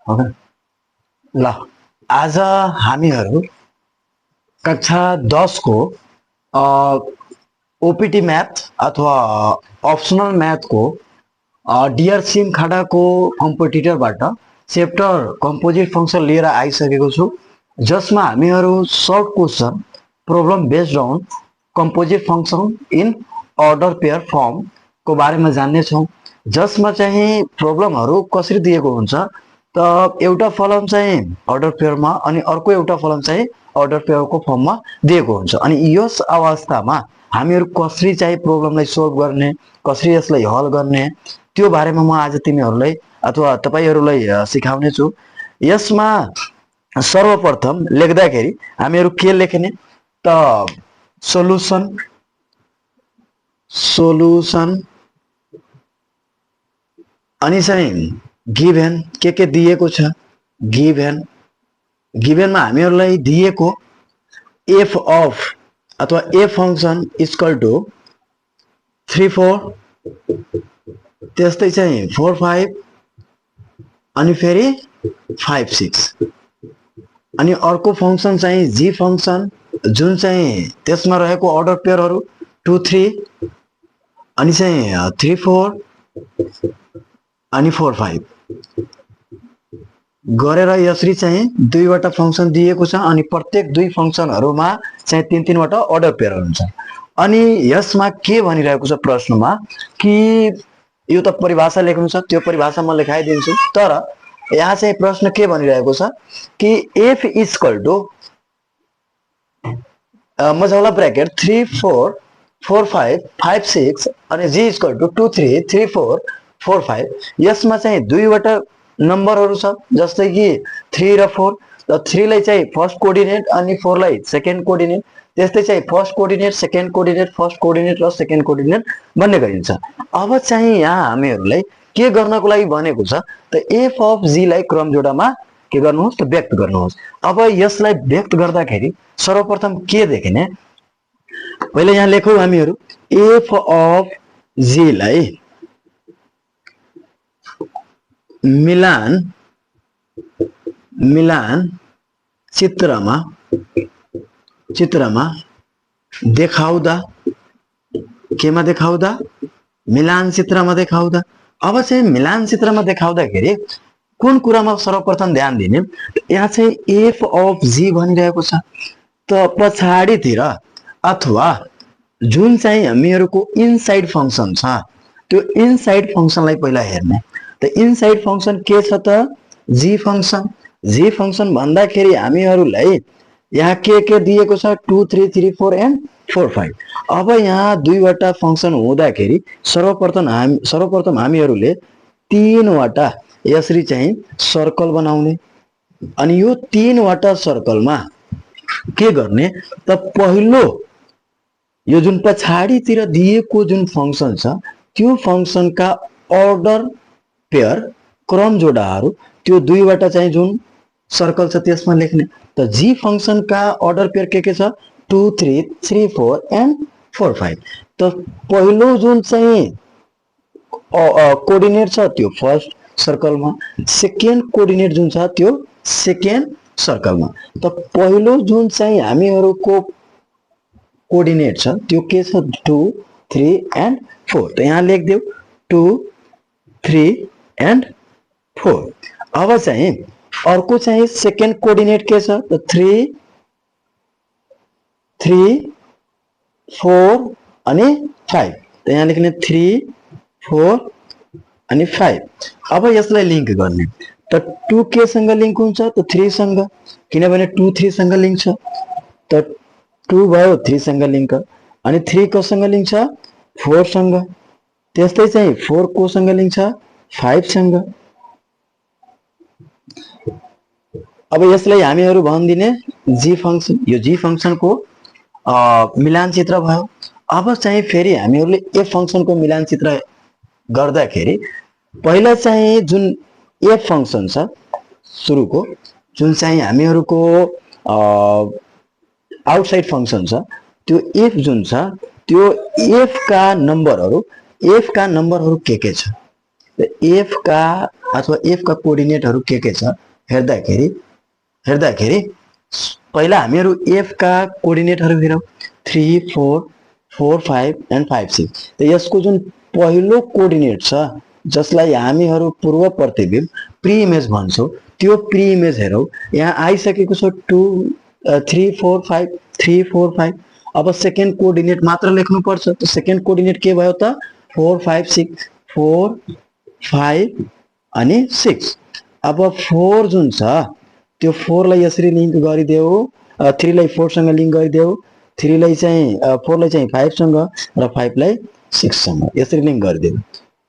Okay ल आज हामीहरू कक्षा 10 को ओपीटी मैथ अथवा ऑप्शनल मैथ को डियर सिम खाडा को कम्पिटिटरबाट चैप्टर कंपोजिट फंक्शन लिएर आइसकेको छु जसमा हामीहरू short question problem based on composite function in order pair form को बारेमा जान्ने छौं जसमा चाहिँ प्रब्लमहरु कसरी दिएको हुन्छ त एउटा फलन चाहिँ अर्डर पेयरमा अनि अर्को एउटा फलन चाहिँ अर्डर पेयरको फर्ममा दिएको हुन्छ अनि यस अवस्थामा हामीहरु कसरी चाहिँ प्रब्लमलाई सोल्भ गर्ने कसरी यसलाई हल गर्ने त्यो बारेमा म आज तिमीहरुलाई अथवा तपाईहरुलाई सिकाउने छु यसमा सर्वप्रथम लेख्दाखेरि हामीहरु के लेख्ने त सोलुसन अनि चाहिँ गिभन के दिएको छ गिभन मा हामीहरुलाई दिएको f अफ अथवा f फंक्शन इक्वल टु 3 4 त्यस्तै चाहिँ 4 5 अनि फेरि 5 6 अनि अर्को फंक्शन चाहिँ g फंक्शन जुन चाहिँ त्यसमा रहेको अर्डर पेयरहरु 2 3 अनि चाहिँ 3 4 अनि 4 5 गरेर यसरी चाहिँ दुईवटा फंक्शन दिएको छ अनि प्रत्येक दुई फंक्शनहरुमा चाहिँ तीन तीन वटा अर्डर पेयर हुन्छ अनि यसमा के भनिरहेको छ प्रश्नमा कि यो त परिभाषा लेख्नु छ त्यो परिभाषा म लेखाइदिन्छु तर यहाँ चाहिँ प्रश्न के भनिरहेको छ कि f इक्वल टु मझौला ब्रैकेट 3 4 4 5 5 6 अनि g इक्वल टु 2 3 3 4 4 5 यसमा चाहिँ दुईवटा नम्बरहरु छ जस्तै कि 3 र 4 र 3 लाई चाहिँ फर्स्ट कोर्डिनेट अनि 4 लाई सेकेन्ड कोर्डिनेट त्यस्तै चाहिँ first coordinate second coordinate first coordinate र सेकेन्ड कोर्डिनेट भन्ने गरिन्छ अब चाहिँ यहाँ हामीहरुलाई के गर्नको लागि भनेको छ त f अफ g लाई क्रम जोडामा के गर्नुहोस् त व्यक्त गर्नुहोस् अब यसलाई व्यक्त गर्दाखेरि सर्वप्रथम के देख्ने पहिले यहाँ लेखौं हामीहरु f अफ g लाई मिलान चित्रमा देखाउँदा केमा देखाउँदा मिलान चित्रमा देखाउँदा अब चाहिँ मिलान चित्रमा देखाउँदाखेरि कुन कुरामा सर्वप्रथम ध्यान दिने यहाँ चाहिँ f अफ g भनिरहेको छ त पछाडीतिर अथवा जुन चाहिँ हामीहरुको इनसाइड फंक्शन छ त्यो इनसाइड फंक्शनलाई पहिला हेर्ने त इनसाइड फंक्शन के छ त g फंक्शन भन्दाखेरि हामीहरुलाई यहाँ के दिएको छ 2 3 3 4 एन्ड 4 5 अब यहाँ दुईवटा फंक्शन हुँदाखेरि सर्वप्रथम हामीहरुले तीनवटा यसरी चाहिँ सर्कल बनाउने अनि यो तीनवटा सर्कलमा के गर्ने त पहिलो यो जुन पछाडीतिर दिएको जुन फंक्शन छ त्यो फंक्शनका अर्डर पेयर क्रम जोडाहरु त्यो दुईवटा चाहिँ जुन सर्कल छ त्यसमा लेख्ने त g फंक्शन का अर्डर पेयर के छ 2 3 3 4 एन्ड 4 5 त पहिलो जुन चाहिँ कोर्डिनेट छ त्यो फर्स्ट सर्कलमा सेकेन्ड कोर्डिनेट जुन छ त्यो सेकेन्ड सर्कलमा त पहिलो जुन चाहिँ हामीहरुको कोर्डिनेट छ त्यो के छ 2 3 एन्ड 4 त यहाँ लेख्दियौ 2 3 एन्ड 4 अब चाहिँ अर्को चाहिँ सेकेन्ड कोर्डिनेट के छ त 3 3 4 अनि 5 त यहाँ लेख्ने 3 4 अनि 5 अब यसलाई लिंक गर्ने त 2 के सँग लिंक हुन्छ त 3 सँग किनभने 2 3 सँग लिंक छ त 2 भयो 3 सँग लिंक अनि 3 को सँग लिंक छ 4 सँग त्यस्तै चाहिँ 4 को सँग लिंक छ 5 सँग अब यसलाई हामीहरु भन्दिने g फंक्शन यो g फंक्शन को मिलान चित्र भयो अब चाहिँ फेरि हामीहरुले f फंक्शन को मिलान चित्र गर्दाखेरि पहिला चाहिँ जुन f फंक्शन छ सुरुको जुन चाहिँ हामीहरुको आउटसाइड फंक्शन छ त्यो f जुन छ त्यो f का नम्बरहरु के छ एफ का अथवा एफ का कोअर्डिनेटहरु के छ हेर्दाखेरि पहिला हामीहरु एफ का कोअर्डिनेटहरु हेरौं 3 4 4 5 एन्ड 5 6 त यसको जुन पहिलो कोअर्डिनेट छ जसलाई हामीहरु पूर्व प्रतिबिम्ब प्री इमेज भन्छौं त्यो प्री इमेज हेरौं यहाँ आइसकेको छ 2 3 4 5 3 4 5 अब सेकेन्ड कोअर्डिनेट मात्र लेख्नु पर्छ त सेकेन्ड कोअर्डिनेट के भयो त 4 5 6 4 5 अनि 6 अब 4 जुन छ त्यो 4 लाई यसरी लिंक गरिदेऊ 3 लाई 4 सँग लिंक गरिदेऊ 3 लाई चाहिँ 4 लाई चाहिँ 5 सँग र 5 लाई 6 सँग यसरी लिंक गरिदेऊ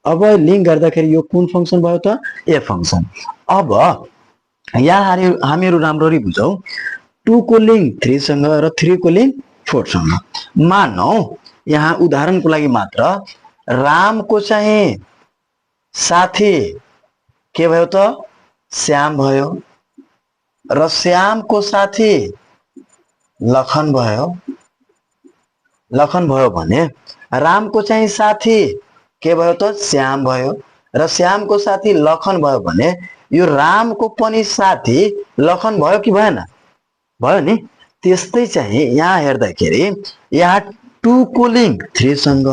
अब लिंक गर्दाखेरि यो कुन फंक्सन भयो त ए फंक्सन अब यहाँ हामीहरु राम्ररी बुझौं 2 को लिंक 3 सँग र 3 को लिंक 4 सँग मानौ यहाँ उदाहरणको लागि मात्र राम को चाहिँ साथी के भयो त श्याम भयो र श्याम को साथी लखन भयो भने राम को चाहिँ साथी के भयो त श्याम भयो र श्याम को साथी लखन भयो भने यो राम को पनि साथी लखन भयो कि भएन भयो नि त्यस्तै चाहिँ यहाँ हेर्दाखेरि यहाँ 2 को लिंक 3 सँग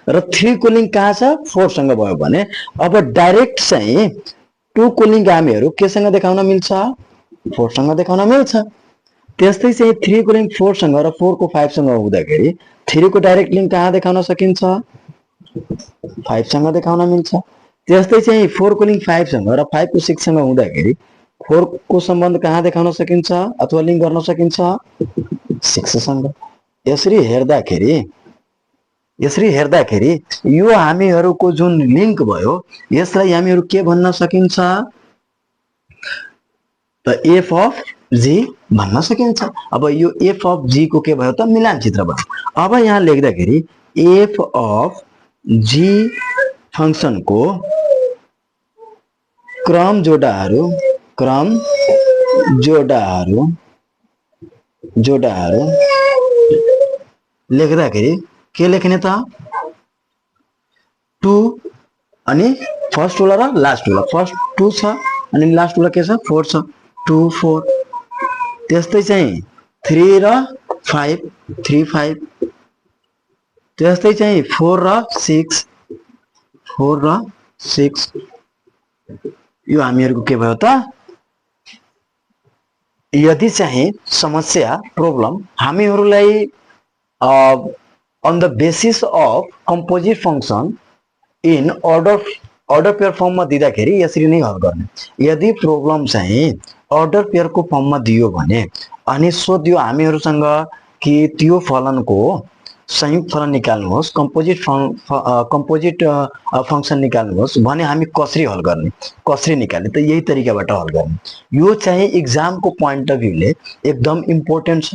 र 3 को लिंक कहाँ छ 4 सँग भयो भने अब डाइरेक्ट चाहिँ 2 को लिंक हामीहरु केसँग देखाउन मिल्छ 4 सँग देखाउन मिल्छ त्यस्तै चाहिँ 3 को लिंक 4 सँग र 4 को 5 सँग हुँदाखेरि 3 को डाइरेक्ट लिंक कहाँ देखाउन सकिन्छ 5 सँग देखाउन मिल्छ त्यस्तै चाहिँ 4 को लिंक 5 सँग र 5 को 6 सँग हुँदाखेरि 4 को सम्बन्ध कहाँ देखाउन सकिन्छ अथवा लिंक गर्न सकिन्छ 6 सँग यसरी हेर्दाखेरि यो हामीहरुको जुन लिंक भयो यसलाई हामीहरु के भन्न सकिन्छ त एफ अफ जी भन्न सकिन्छ अब यो एफ अफ जी को के भयो त मिलान चित्र भयो अब यहाँ लेख्दाखेरि एफ अफ जी फंक्सन को क्रम जोडाहरू लेख्दाखेरि के लेख्ने त 2 अनि फर्स्ट वाला र लास्ट वाला फर्स्ट 2 छ अनि लास्ट वाला के छ 4 छ 2 4 त्यस्तै चाहिँ 3 र 5 3 5 त्यस्तै चाहिँ 4 र 6 यो हामीहरुको के भयो त यदि चाहिँ समस्या problem हामीहरुलाई on the basis of composite function in order pair form मा दिँदाखेरि यसरी नै हल गर्ने यदि प्रब्लम चाहिँ अर्डर पेयर को फर्म मा दियो भने अनि सोध्यो हामीहरुसँग कि त्यो फलनको संयुक्त फलन निकाल्नुहोस् कम्पोजिट फंक्सन निकाल्नुहोस् भने हामी कसरी हल गर्ने कसरी निकाल्ने त यही तरिकाबाट हल गर्ने यो चाहिँ एक्जाम को पॉइंट अफ भ्यू ले एकदम इम्पोर्टेन्ट छ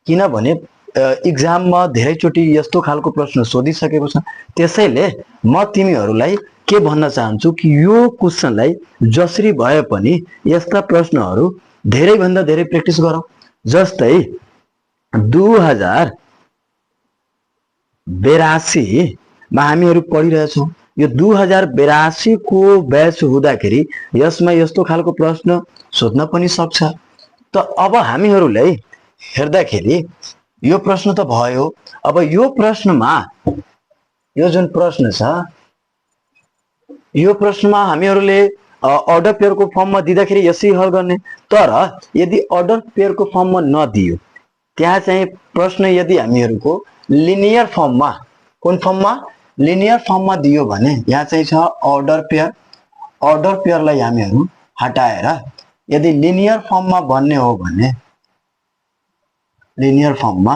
किनभने एक्जाम मा धेरै चोटी यस्तो खालको प्रश्न सोधिसकेको छ त्यसैले म तिमीहरुलाई के भन्न चाहन्छु कि यो क्वेशनलाई जसरी भए पनि यस्ता प्रश्नहरु धेरै भन्दा धेरै प्र्याक्टिस गरौ जस्तै 2082 मा हामीहरु पढिरहेछौं यो 2082 को ब्याच हुँदाखेरि यसमा यस्तो खालको प्रश्न सोध्न पनि सक्छ त अब हामीहरुलाई हेर्दाखेरि यो प्रश्न त भयो अब यो प्रश्नमा यो जुन प्रश्न छ यो प्रश्नमा हामीहरुले अर्डर पेयर को फर्म मा दिँदाखेरि यसरी हल गर्ने तर यदि अर्डर पेयर को फर्म मा नदियो त्यहाँ चाहिँ प्रश्न यदि हामीहरुको लिनियर फर्म मा कुन फर्म मा लिनियर फर्म मा दियो भने यहाँ चाहिँ छ अर्डर पेयर लाई हामीहरु हटाएर यदि लिनियर फर्म मा भन्ने हो भने लिनियर फर्म मा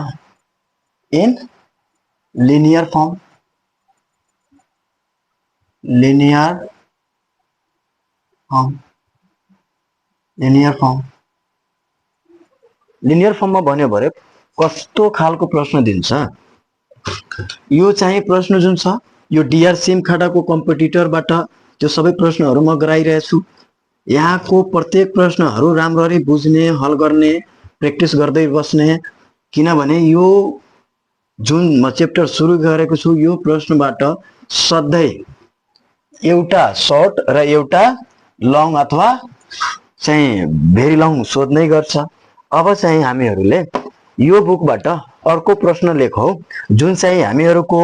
इन लिनियर फर्म मा भन्यो भरे कस्तो खालको प्रश्न दिन्छ यो चाहिँ प्रश्न जुन छ यो डीआर सिम खाडाको कम्पिटिटरबाट त्यो सबै प्रश्नहरु म गराइरहेछु यहाँको प्रत्येक प्रश्नहरु राम्ररी बुझ्ने हल गर्ने प्र्याक्टिस गर्दै बस्ने किनभने यो जुन म च्याप्टर सुरु गरेको छु यो प्रश्नबाट सधैं एउटा सर्ट र एउटा लङ अथवा चाहिँ भेरी लङ सोध्नै गर्छ। अब चाहिँ हामीहरूले यो बुकबाट अर्को प्रश्न लेखौँ जुन चाहिँ हामीहरूको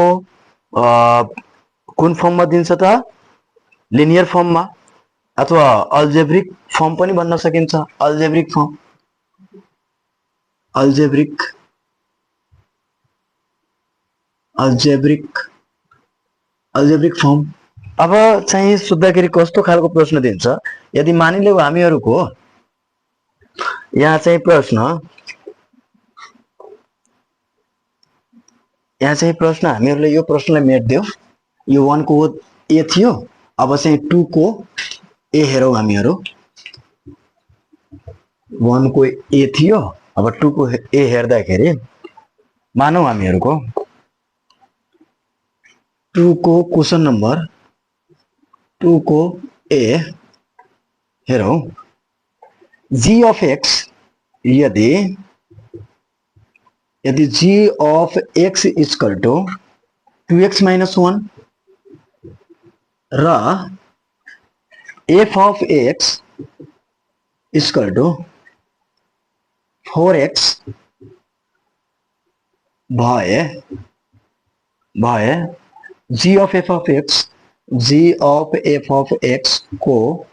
कुन फर्ममा दिन्छ त, लिनियर फर्ममा अथवा अल्जेब्रिक फर्म पनि भन्न सकिन्छ। Algebraic form, algebraic algebraic algebraic form. अब चाहिँ सोद्धाखेरि कस्तो खालको प्रश्न दिन्छ, यदि मानिलिउँ हामीहरूको यहाँ चाहिँ प्रश्न हामीहरूले यो प्रश्नलाई मेट्दियो। यो 1 को ए थियो, अब चाहिँ 2 को ए हेरौँ हामीहरू। 1 को ए थियो, अब 2 को ए हेर्दाखेरि मानौँ हामीहरूको 2 को क्वेशन नम्बर 2 को ए हेरौँ। जी अफ एक्स, यदि g of x equal to 2x minus 1 र f of x equal to 4x भए g of f of x को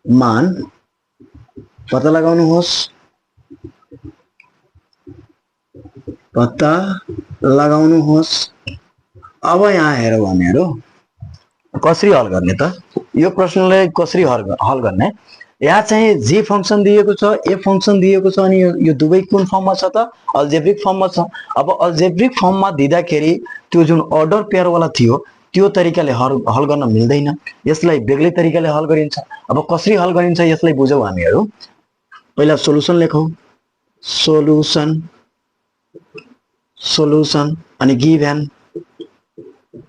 मान पत्ता लगाउनुहोस्। अब यहाँ हेरौँ हामीहरू कसरी हल गर्ने त, यो प्रश्नलाई कसरी हल गर्ने। यहाँ चाहिँ जी फंक्सन दिएको छ, ए फंक्सन दिएको छ, अनि यो दुवै कुन फर्ममा छ त, अल्जेब्रिक फर्ममा छ। अब अल्जेब्रिक फर्ममा दिँदाखेरि त्यो जुन अर्डर पेयरवाला थियो त्यो तरिकाले हल गर्न मिल्दैन, यसलाई बेग्लै तरिकाले हल गरिन्छ। अब कसरी हल गरिन्छ यसलाई बुझौँ हामीहरू। पहिला सोलुसन लेखौँ, सोलुसन अनि गिभन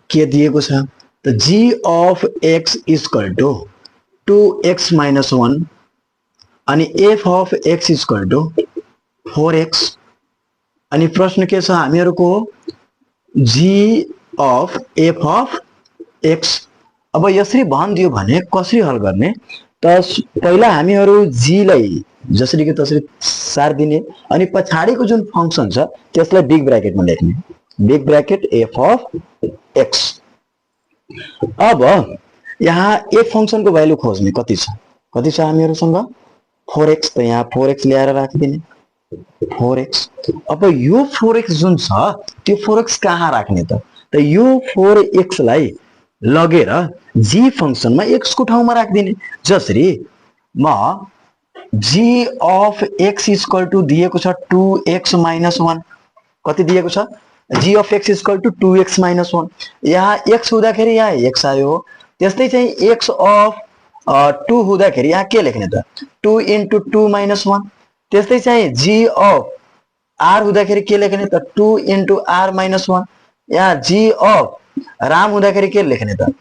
के दिएको छ त, g of x equal to 2x minus 1 अनि f of x equal to 4x। अनि प्रश्न के छ हामीहरूको, g of f of x. अब यसरी भनिदियो भने कसरी हल गर्ने त, पहिला हामीहरू जी लाई जसरी कि तसरी सार्दिने, अनि पछाडिको जुन फंक्सन छ त्यसलाई बिग ब्र्याकेटमा लेख्ने, big bracket F of x. अब यहाँ ए फंक्सन को भ्यालु खोज्ने कति छ हामीहरूसँग 4x, त यहाँ 4x ल्याएर राखिदिने 4x। अब यो 4x जुन छ त्यो 4x कहाँ राख्ने त, यो 4x लाई लगेर जी फंक्सनमा x को ठाउँमा राखिदिने। जसरी म g of x equal to दिएको छ 2x माइनस 1, कति दिएको छ, g of x equal to 2x minus 1, यहाँ x हुँदाखेरि यहाँ x आयो। त्यस्तै चाहिँ x अफ 2 हुँदाखेरि यहाँ के लेख्ने त, 2 into 2 माइनस 1। त्यस्तै चाहिँ जी अफ r हुँदाखेरि के लेख्ने त, 2 into r माइनस 1। यहाँ जी अफ राम हुँदाखेरि के लेख्ने त,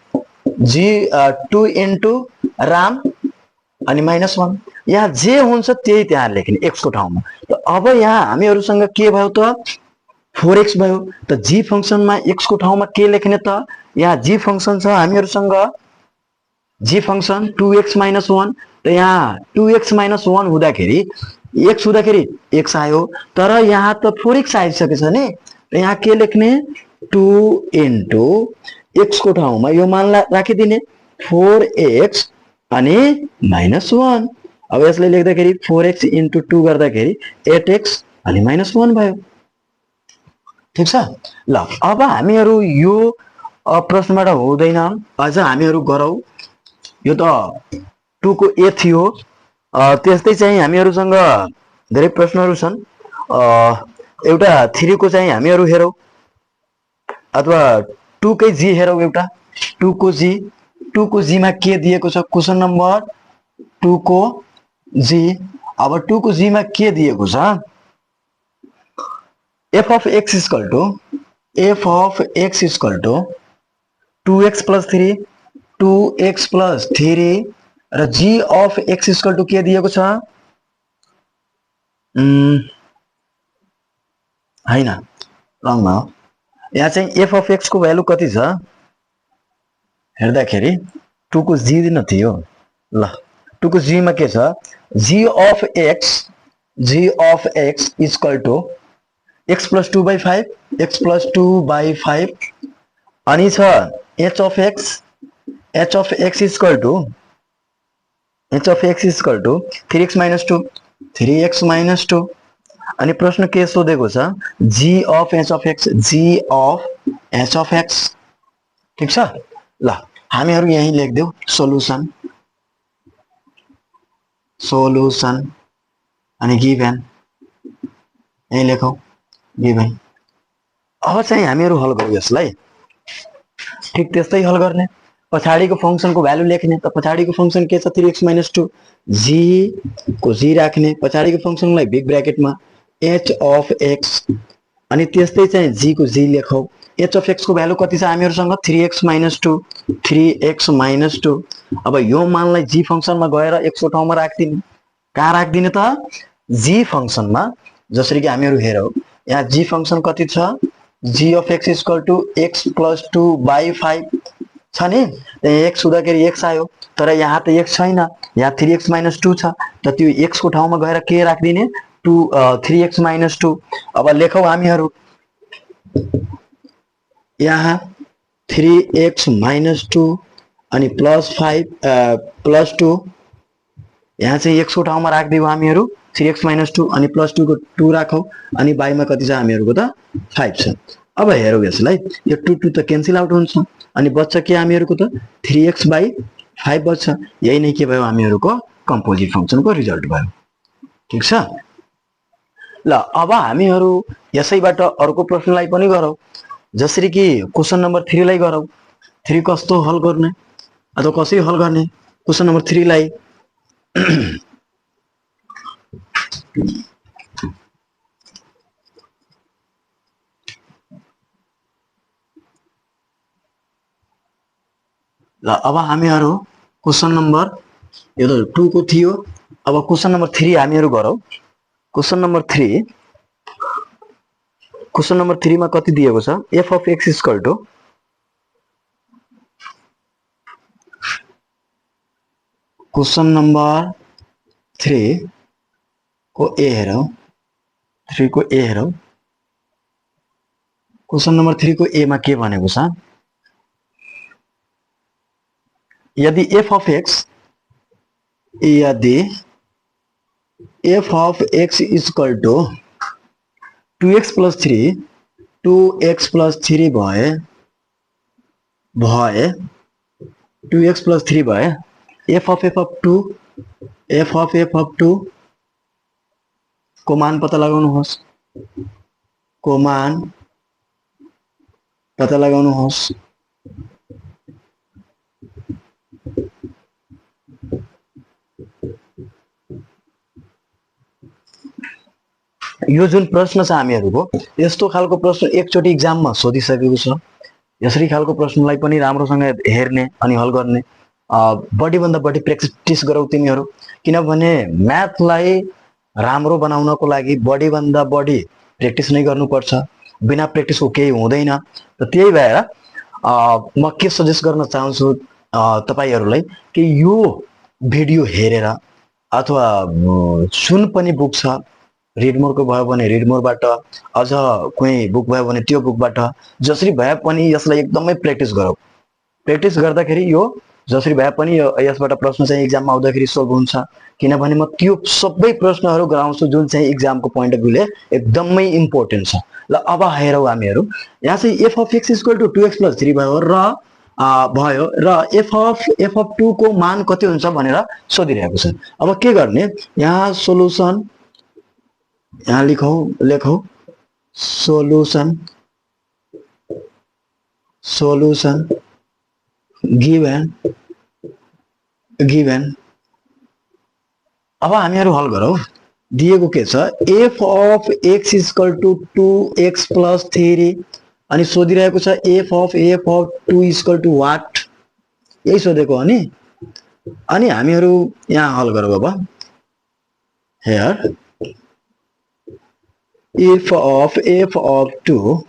जी 2 into राम अनि माइनस 1। यहाँ जे हुन्छ त्यही त्यहाँ लेख्ने x को ठाउँमा। त अब यहाँ हामीहरूसँग के भयो त, 4x भयो। त जी फंक्सनमा x को ठाउँमा के लेख्ने त, यहाँ जी फंक्सन छ हामीहरूसँग, जी फंक्सन 2x माइनस 1। त यहाँ 2x माइनस 1 हुँदाखेरि x हुँदाखेरि x आयो, तर यहाँ त 4x आइसकेछ नि, त यहाँ के लेख्ने, 2 into x को ठाउँमा यो मान राखिदिने 4x अनि माइनस 1। अब यसलाई लेख्दाखेरि 4x into 2 गर्दाखेरि 8x अनि माइनस 1 भयो। ठिक छ ल। अब हामीहरू यो प्रश्नबाट हुँदैन, अझ हामीहरू गरौँ। यो त 2 को ए थियो, त्यस्तै चाहिँ हामीहरूसँग धेरै प्रश्नहरू छन्। एउटा 3 को चाहिँ हामीहरू हेरौँ, अथवा 2 कै जी हेरौँ। एउटा 2 को जी मा के दिएको छ, क्वेशन नम्बर 2 को जी। अब 2 को जी मा के दिएको छ, F of x equal to 2x plus 3, 2x plus 3 र G of x equal to के दिएको छ, हैन रङमा हो। यहाँ चाहिँ एफ अफ एक्स को भ्यालु कति छ, हेर्दाखेरि 2 को जी दिन थियो ल 2 को जी मा के छ g of x is equal to x plus 2 by 5 x plus 2 by 5 अनि छ h of x is equal to 3x minus 2 3x minus 2 अनि प्रश्न के सोधेको छ g of h of x ठीक छ ल हामीहरु यही लेख्देऊ सोलुसन अनि गिभन यही लेखौ गिभन अब चाहिँ हामीहरु हल गरौँ यसलाई ठीक त्यस्तै हल गर्ने पछाडीको फंक्सनको भ्यालु लेख्ने त पछाडीको फंक्सन के छ 3x - 2 g को g राख्ने पछाडीको फंक्सनलाई बिग ब्र्याकेटमा h of x अनि त्यस्तै चाहिँ g को g लेखौ h of x को भ्यालु कति छ हामीहरुसँग 3x - 2 अब यो मानलाई g फंक्सनमा गएर x को ठाउँमा राख्दिने कहाँ राख्दिने त g फंक्सनमा जसरी कि हामीहरु हेरौ यहाँ g फंक्सन कति छ g of x is equal to x plus 2 by 5 छ नि x हुँदाखेरि x आयो तर यहाँ त x छैन यहाँ 3x - 2 छ त त्यो x को ठाउँमा गएर के राख्दिने 3x - 2 अब लेखौ हामीहरु यहाँ 3x - 2 अनि प्लस 5 प्लस 2 यहाँ चाहिँ x को ठाउँमा राख्दियौ हामीहरु 3x - 2 अनि प्लस 2 को 2 राखौ अनि y मा कति छ हामीहरुको त 5 छ अब हेरौ यसलाई यो 2 2 त क्यान्सल आउट हुन्छ अनि बच्च के हामीहरुको त 3x / 5 बच्छ यही नै के भयो हामीहरुको कम्पोजिट फंक्सनको रिजल्ट भयो ठीक छ ल अब हामीहरु यसैबाट अर्को प्रश्नलाई पनि गरौ जसरी कि क्वेशन नम्बर 3 लाई गरौ 3 कस्तो हल गर्ने अथवा कसरी हल गर्ने क्वेशन नम्बर 3 लाई ल अब हामीहरु क्वेशन नम्बर यो त 2 को थियो अब क्वेशन नम्बर 3 हामीहरु गरौ क्वेशन नम्बर 3 मा कति दिएको छ f of x is equal to question number 3 को ए हेरौ 3 को ए हेरौ क्वेशन नम्बर 3 को ए मा के भनेको छ यदि f of x is equal to 2x plus 3 भए 2x plus 3 भए f of 2 को मान पत्ता लगाउनुहोस् यो जुन प्रश्न छ हामीहरुको यस्तो खालको प्रश्न एकचोटी एक्जाममा सोधिसकेको छ यसरी खालको प्रश्नलाई पनि राम्रोसँग हेर्ने अनि हल गर्ने बढी भन्दा बढी प्र्याक्टिस गरौ तिमीहरु किनभने म्याथलाई राम्रो बनाउनको लागि बढी भन्दा बढी प्र्याक्टिस नै गर्नुपर्छ बिना प्र्याक्टिसको केही हुँदैन त त्यही भएर म के सजेस्ट गर्न चाहन्छु तपाईहरुलाई कि यो भिडियो हेरेर अथवा सुन पनि बुक छ रिडमोरको भयो भने रिडमोरबाट अझ कुनै बुक भयो भने त्यो बुकबाट जसरी भए पनि यसलाई एकदमै प्र्याक्टिस गरौ प्र्याक्टिस गर्दाखेरि यो जसरी भए पनि यसबाट प्रश्न चाहिँ एक्जाममा आउँदाखेरि सोल्भ हुन्छ किनभने म त्यो सबै प्रश्नहरु गराउँछु जुन चाहिँ एक्जामको पोइन्ट अफ भ्यूले एकदमै इम्पोर्टेन्ट छ ल अब हेरौ हामीहरु यहाँ चाहिँ f of x is equal to 2x plus 3 भयो र f of 2 को मान कति हुन्छ भनेर सोधिरहेको छ अब के गर्ने यहाँ सोलुसन यहाँ लेखौ सोलुसन गिवन अब हामीहरु हल गरौ दिएको के छ f of x is equal to 2x plus 3 अनि सोधिरहेको छ f of 2 is equal to what यही सोधेको हो नि अनि हामीहरु यहाँ हल गरौ अब here f of 2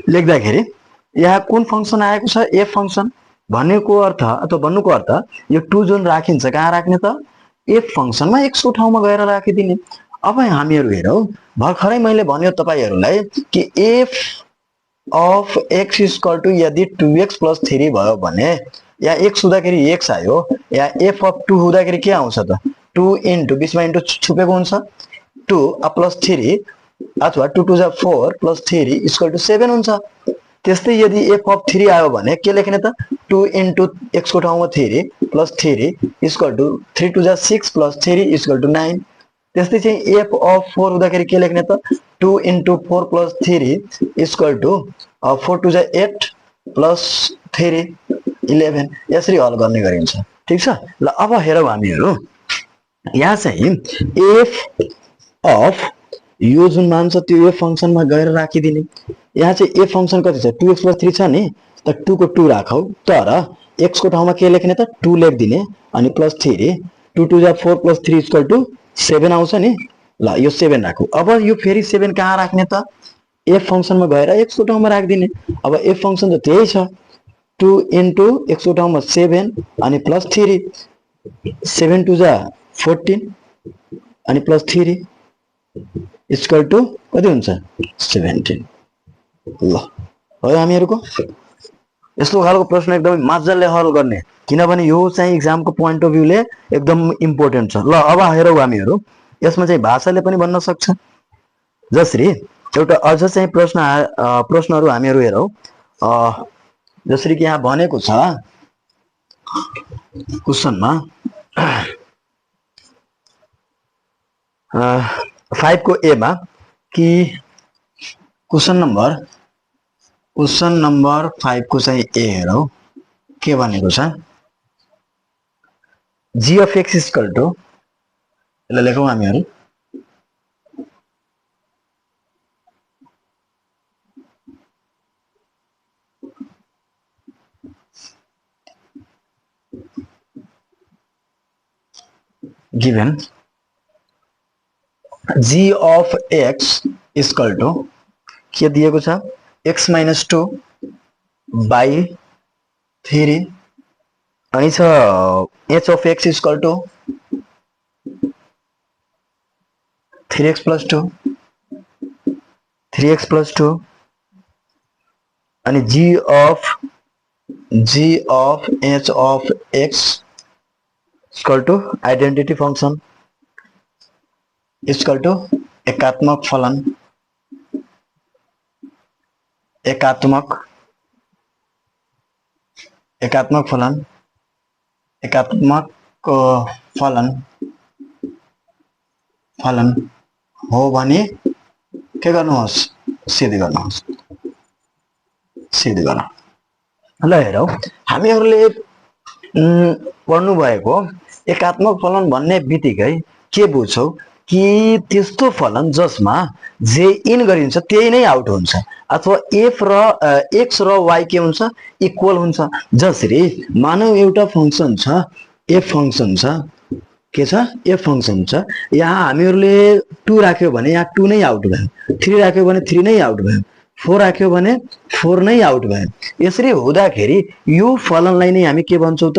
लेख्दाखेरि यहाँ कुन फंक्सन आएको छ एफ फंक्सन भनेको अर्थ अथवा भन्नुको अर्थ यो 2 जुन राखिन्छ कहाँ राख्ने त एफ फंक्सनमा x को ठाउँमा गएर राखिदिने। अब हामीहरु हेरौं भर्खरै मैले भन्यो तपाईहरुलाई कि F of x equal to यदि 2x + 3 भयो भने या x हुँदाखेरि x आयो या एफ अफ 2 हुँदाखेरि के आउँछ त 2 इन्टु बीचमा इन्टु छुपेको हुन्छ 2 + 3 अथवा 2 2 जा 4 + 3 इक्वल टु 7 हुन्छ। त्यस्तै यदि एफ अफ 3 आयो भने के लेख्ने त 2 इन्टु x को ठाउँमा 3 + 3 इक्वल टु 3 2 जा 6 + 3 इक्वल टु 9। त्यस्तै चाहिँ एफ अफ 4 हुँदाखेरि के लेख्ने त 2 इन्टु 4 + 3 इक्वल टु 4 2 जा 8 + 3 11। यसरी हल गर्ने गरिन्छ। ठीक छ ल अब हेरौं हामीहरु यहाँ चाहिँ एफ अफ यो जुन मान छ त्यो एफ फंक्सनमा गएर राखिदिने। यहाँ चाहिँ एफ फंक्सन कति छ 2x + 3 छ नि त 2 को 2 राखौ तर x को ठाउँमा के लेख्ने त 2 लेख्दिने अनि +3 2 2 जा 4 + 3 इक्वल टु 7 आउँछ नि। ल यो 7 राखौ। अब यो फेरि 7 कहाँ राख्ने त एफ फंक्सनमा गएर x को ठाउँमा राख्दिने। अब एफ फंक्सन त त्यही छ 2 इन्टु x को ठाउँमा 7 अनि +3 7 2 जा 14 अनि +3 इक्वल टु कति हुन्छ 17। ल हो हामीहरुको यस्तो खालको प्रश्न एकदमै मजाले हल गर्ने किनभने यो चाहिँ एक्जामको प्वाइन्ट अफ भ्यूले एकदम इम्पोर्टेन्ट छ। ल अब हेरौं हामीहरु यसमा चाहिँ भाषाले पनि भन्न सक्छ। जसरी एउटा अझ चाहिँ प्रश्नहरु हामीहरु हेरौं जसरी कि यहाँ भनेको छ क्वेशनमा 5 को ए मा कि क्वेशन नम्बर 5 को चाहिँ ए हेरौं के भनेको छ g of x equal to ल लेखौं हामीहरु given g of x equal to के दिएको छ x - 2 by 3 अनि छ h of x equal to 3x + 2 3x + 2 अनि g of h of x equal to identity function equal to एकात्मक फलन फलन हो भने के गर्नुहोस् सिद्ध गर्नुहोस् सिद्ध गर्न। ल हेरौं हामीहरुले पढ्नु भएको एकात्मक फलन भन्ने बित्तिकै के बुझ्छौ कि त्यस्तो फलन जसमा जे इन गरिन्छ त्यही नै आउट हुन्छ अथवा एफ र एक्स र वाई के हुन्छ इक्वल हुन्छ। जसरी मानौ एउटा फंक्सन छ एफ फंक्सन छ के छ एफ फंक्सन छ यहाँ हामीहरुले 2 राख्यो भने यहाँ 2 नै आउट भयो 3 राख्यो भने 3 नै आउट भयो 4 राख्यो भने 4 नै आउट भयो। यसरी हुँदाखेरि यो फलनलाई नै हामी के भन्छौं त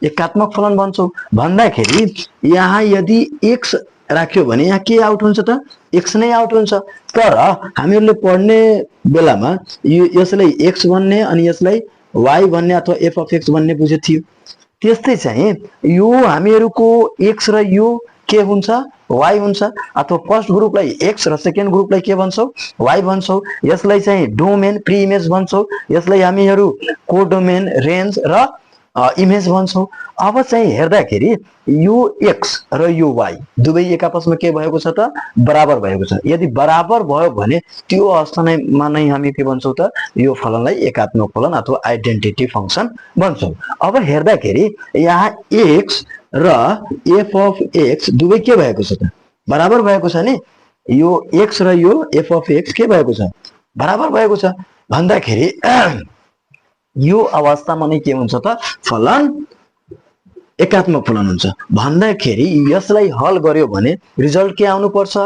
एकात्मक फलन भन्छौं। भन्दाखेरि यहाँ यदि x राख्यो भने यहाँ के आउट हुन्छ त x नै आउट हुन्छ। तर हामीहरुले पढ्ने बेलामा यसलाई x भन्ने अनि यसलाई y भन्ने अथवा f of x भन्ने बुझे थियो। त्यस्तै चाहिँ यो हामीहरुको x र यो के हुन्छ y हुन्छ अथवा फर्स्ट ग्रुपलाई x र सेकेन्ड ग्रुपलाई के भन्छौ y भन्छौ। यसलाई चाहिँ डोमेन प्री इमेज भन्छौ यसलाई हामीहरु कोडोमेन रेन्ज र इमेज भन्छौ। अब चाहिँ हेर्दाखेरि यो x र यो y दुवै एक आपसमा के भएको छ त बराबर भएको छ। यदि बराबर भयो भने त्यो अवस्थामा नै हामी के भन्छौ त यो फलनलाई एकात्मक फलन अथवा आइडेन्टिटी फंक्सन भन्छौ। अब हेर्दाखेरि यहाँ x र f of x दुवै के भएको छ त बराबर भएको छ नि। यो x र यो f of x के भएको छ बराबर भएको छ भन्दाखेरि यो अवस्थामा नै के हुन्छ त फलन एकात्मक फलन हुन्छ भन्दाखेरि यसलाई हल गर्यो भने रिजल्ट के आउनु पर्छ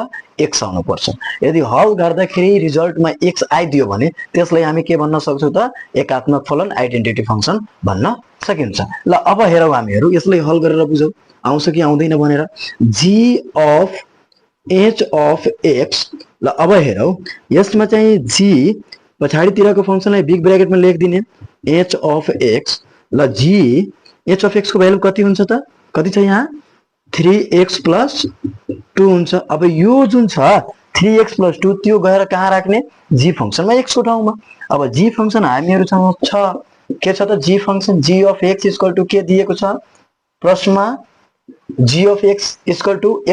x आउनु पर्छ यदि हल गर्दाखेरि रिजल्टमा x आइदियो भने त्यसलाई हामी के भन्न सक्छौं त एकात्मक फलन आइडेन्टिटी फंक्सन भन्न सकिन्छ ल अब हेरौं हामीहरु यसलाई हल गरेर बुझौं आउँछ कि आउँदैन भनेर g of h of x ल अब हेरौं यसमा चाहिँ g पछाडीतिरको फंक्सनलाई बिग ब्र्याकेटमा लेखिदिने h of x ल g h of x को भ्यालु कति हुन्छ त कति छ यहाँ 3x + 2 हुन्छ अब यो जुन छ 3x + 2 त्यो गएर कहाँ राख्ने g फंक्सनमा x को ठाउँमा अब g फंक्सन हामीहरुसँग छ के छ त g function g of x = के दिएको छ प्रश्नमा g of x =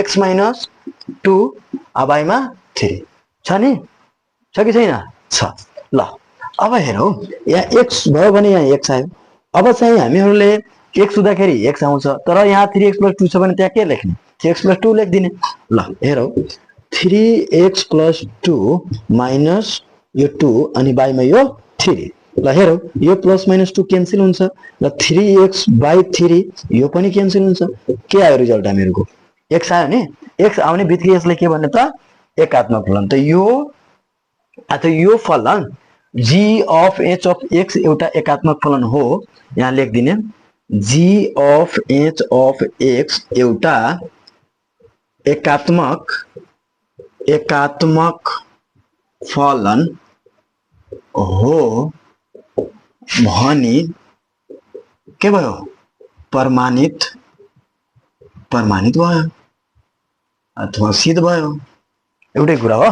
x - 2 अब y मा 3 छ नि छ कि छैन छ ल अब हेरौं यहाँ x भयो भने यहाँ x आयो अब चाहिँ हामीहरुले x हुँदाखेरि x आउँछ तर यहाँ 3x + 2 छ भने त्यहाँ के लेख्ने 3x + 2 लेख्दिने ल हेरौं 3x + 2 माइनस यो 2 अनि y मा यो 3 ल हेरौं यो प्लस माइनस 2 क्यान्सल हुन्छ ल 3x/3 यो पनि क्यान्सल हुन्छ के आयो रिजल्ट हामीहरुको x आयो नि x आउने बित्तिकै यसले के भन्ने त एकात्मक फलन त यो फलन g of h of x एउटा एकात्मक फलन हो यहाँ लेखिदिने g of h of x एउटा एकात्मक फलन हो भनी के भयो प्रमाणित भयो अथवा सिद्ध भयो एउटै कुरा हो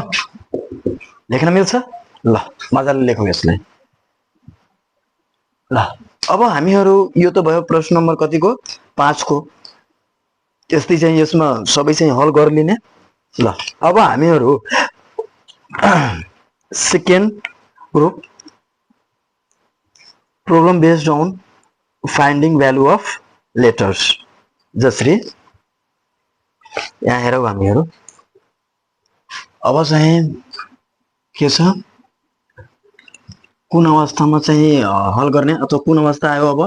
लेख्न मिल्छ ल मजाले लेखौं यसलाई ल अब हामीहरु यो त भयो प्रश्न नम्बर कतिको 5 को त्यस्तै चाहिँ यसमा सबै चाहिँ हल गर्लिने ल अब हामीहरु second group problem based on finding value of letters जसरी यहाँ हेरौं हामीहरु अब चाहिँ के छ कुन अवस्थामा चाहिँ हल गर्ने अथवा कुन अवस्था आयो अब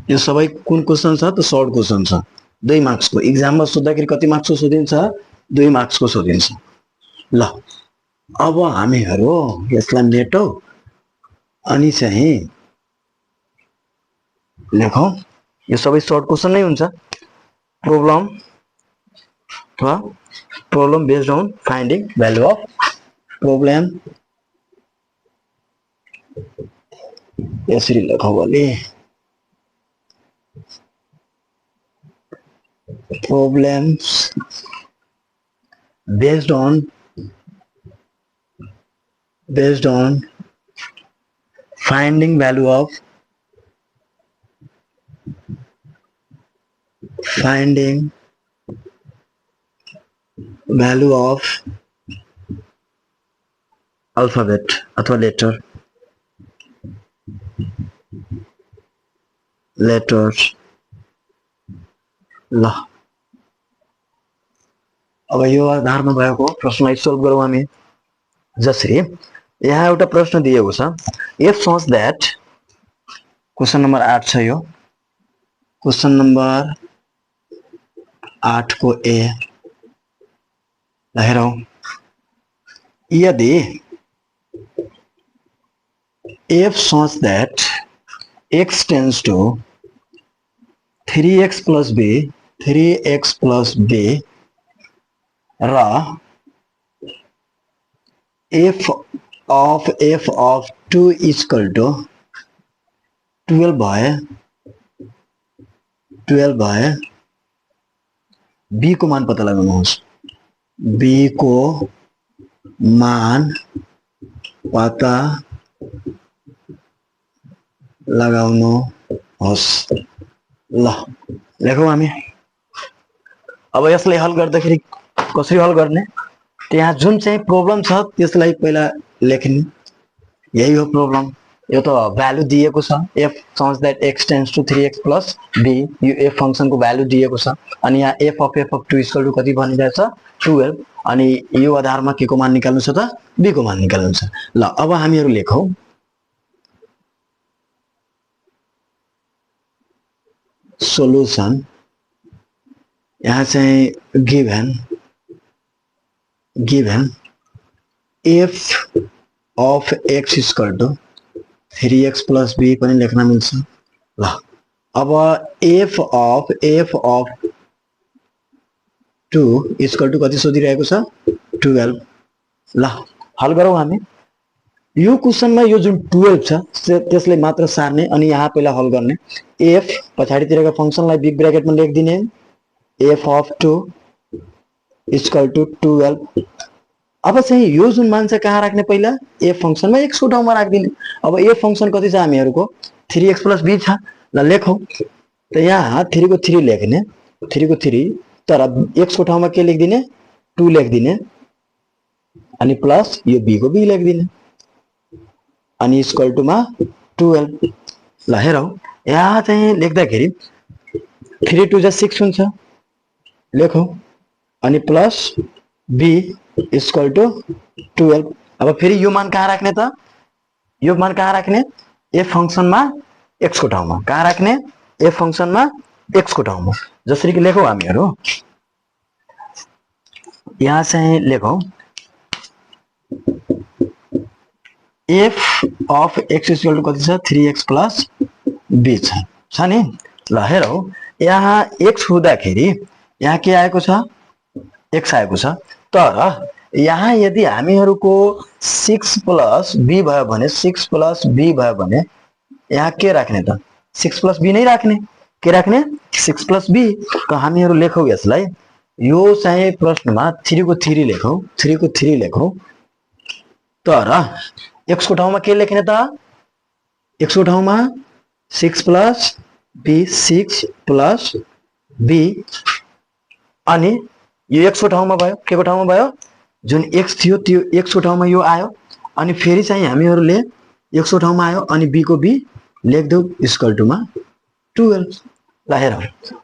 यो सबै कुन क्वेशन छ त सर्ट क्वेशन छ 2 मार्क्स को एक्जाममा सोध्दाखेरि कति मार्क्स को सोधिन्छ 2 मार्क्स को सोधिन्छ ल अब हामीहरु यसलाई मेटौ अनि चाहिँ लेखौं यो सबै सर्ट क्वेशन नै हुन्छ problem based on finding value of problem यसरी लेखौं भने problems based on finding value of alphabet अथवा letters ल अब यो आधारमा भएको प्रश्नलाई सोल्भ गरौँ हामी जसरी यहाँ एउटा प्रश्न दिएको छ if such that question number 8 छ यो क्वेशन नम्बर 8 को ए ल हेरौं यदि if such that x tends to 3x plus b र f of 2 equal to 12 भए b को मान पत्ता लगाउनुहोस् b को मान पत्ता लगाउनुहोस् ल लेखौं हामी अब यसलाई हल गर्दाखेरि कसरी हल गर्ने त्यहाँ जुन चाहिँ प्रब्लम छ त्यसलाई पहिला लेख्ने यही हो प्रब्लम यो त भ्यालु दिएको छ f such that x tends to 3x plus b यो f फंक्सन को भ्यालु दिएको छ अनि यहाँ f of 2 equal to कति भनिरहेछ 12 अनि यो आधारमा के को मान निकाल्नु छ त b को मान निकाल्नु छ ल अब हामीहरु लेखौं सोल्युसन यहाँ चाहिँ given F of x equal to 3x plus B पनि लेख्न मिल्छ ल। अब एफ अफ 2 इक्वल टु कति सोधिरहेको छ 12 ल। हल गरौँ हामी यो क्वेशनमा यो जुन 12 छ त्यसले मात्र सार्ने अनि यहाँ पहिला हल गर्ने। एफ पछाडितिरको फंक्सनलाई बिग ब्र्याकेटमा लेखिदिने एफ अफ 2 इक्वल टु 12। अब चाहिँ यो जुन मान चाहिँ कहाँ राख्ने पहिला एफ फंक्सनमा x को ठाउँमा राख्दिने। अब एफ फंक्सन कति छ हामीहरुको 3x प्लस b छ ल लेखौं। त यहाँ 3 को 3 लेख्ने 3 को 3 तर x को ठाउँमा के लेख्दिने 2 लेख्दिने अनि प्लस यो b को b लेख्दिने अनि इक्वल टु मा 12 ल। हेरौं यहाँ चाहिँ लेख्दाखेरि 3 2 जा 6 हुन्छ लेखौं अनि प्लस b इक्वल टु 12। अब फेरि यो मान कहाँ राख्ने त यो मान कहाँ राख्ने f फंक्सनमा x को ठाउँमा कहाँ राख्ने f फंक्सनमा x को ठाउँमा। जसरी कि लेखौं हामीहरु यहाँ चाहिँ लेखौं f of x equal to कति छ 3x प्लस b छ नि ल। हेरौं यहाँ x हुँदाखेरि यहाँ के आएको छ x आएको छ तर यहाँ यदि हामीहरुको 6 प्लस b भयो भने 6 प्लस b भयो भने यहाँ के राख्ने त 6 प्लस b नै राख्ने। के राख्ने 6 प्लस b। त हामीहरु लेखौं यसलाई यो चाहिँ प्रश्नमा 3 को 3 लेखौं 3 को 3 लेखौं तर x को ठाउँमा के लेख्ने त x को ठाउँमा 6 प्लस b 6 प्लस b अनि यो x को ठाउँमा भयो के को ठाउँमा भयो जुन x थियो त्यो x को ठाउँमा यो आयो अनि फेरि चाहिँ हामीहरुले x को ठाउँमा आयो अनि b को b लेख्दौ इक्वल टु मा 12 ल। हेरौं